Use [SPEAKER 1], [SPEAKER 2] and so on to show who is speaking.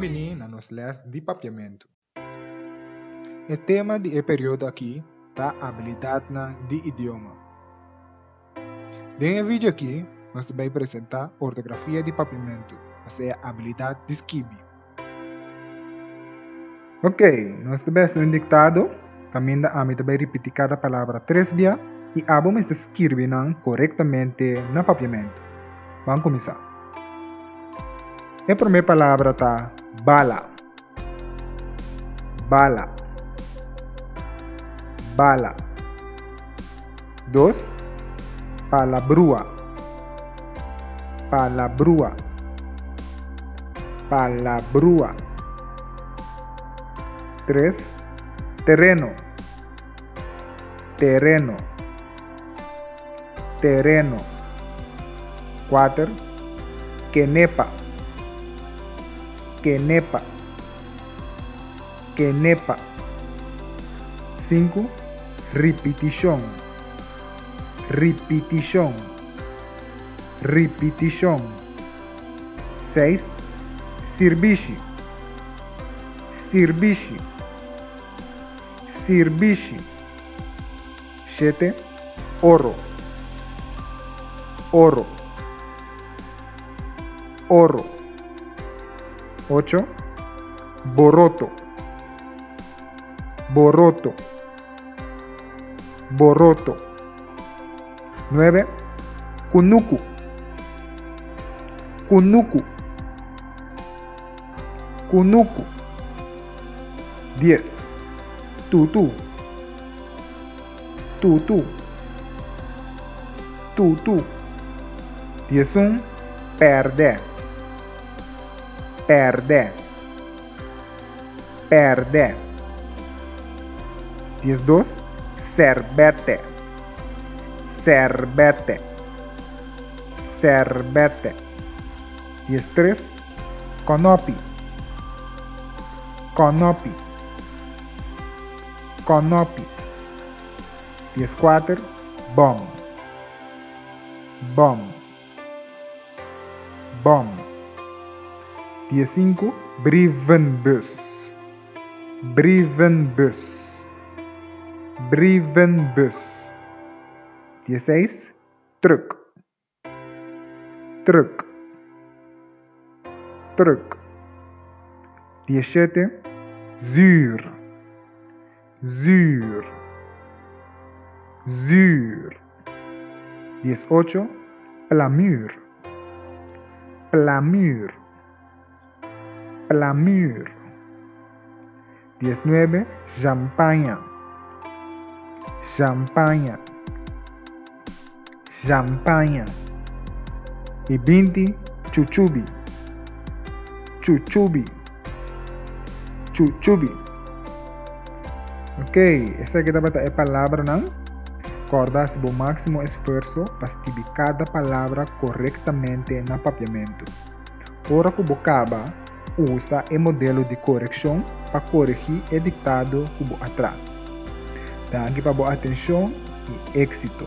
[SPEAKER 1] Bon bini na nos les di Papiamentu. E tema di e periodo aki ta abilidatnan di idioma. Den e video aki nos ta bai presenta ortografia di Papiamentu, osea abilidat di skibi. Ok, nos ta bai hasi un diktado kaminda ami ta bai ripiti kada palabra tres bia i abo mester skirbi nan korektamente na Papiamentu. Ban kuminsá. E promé palabra ta bala. Bala. Bala. Dos, palabrua. Palabrua. Palabrua. Tres, tereno. Tereno. Tereno. Kuater, kenepa. Kenepa. Kenepa. Sinku, ripitishon. Ripitishon. Ripitishon. Seis, sirbishi. Sirbishi. Sirbishi. Shete, oro. Oro. Oro. Ocho, boroto. Boroto. Boroto. Nuebe, kunuku. Kunuku. Kunuku. Dies, tutu. Tutu. Tutu. Diesun, pèrdè. Pèrdè. Pèrdè. Diesdos, sèrbètè. Sèrbètè. Sèrbètè. Diestres, kònòpi. Kònòpi. Kònòpi. Dieskuater, bòm. Bòm. Bòm. Diesinku, brievenbus. Brievenbus. Brievenbus. Dieseis, trùk. Trùk. Trùk. Diesshete, zür. Zür. Zür. Diesocho, plamür. Plamür. Plamür. Diesnuebe, zjampaña. Zjampaña. Zjampaña. I binti, chuchubi. Chuchubi. Chuchubi. Ok, esaki tabata e palabranan. Kòrda hasi bo máksimo esfuerso pa skibi kada palabra korektamente na papiamentu. Ora ku bo kaba, usa e modelo di korekshon pa koregí e diktado ku bo a traha. Danki pa bo atenshon i éksito!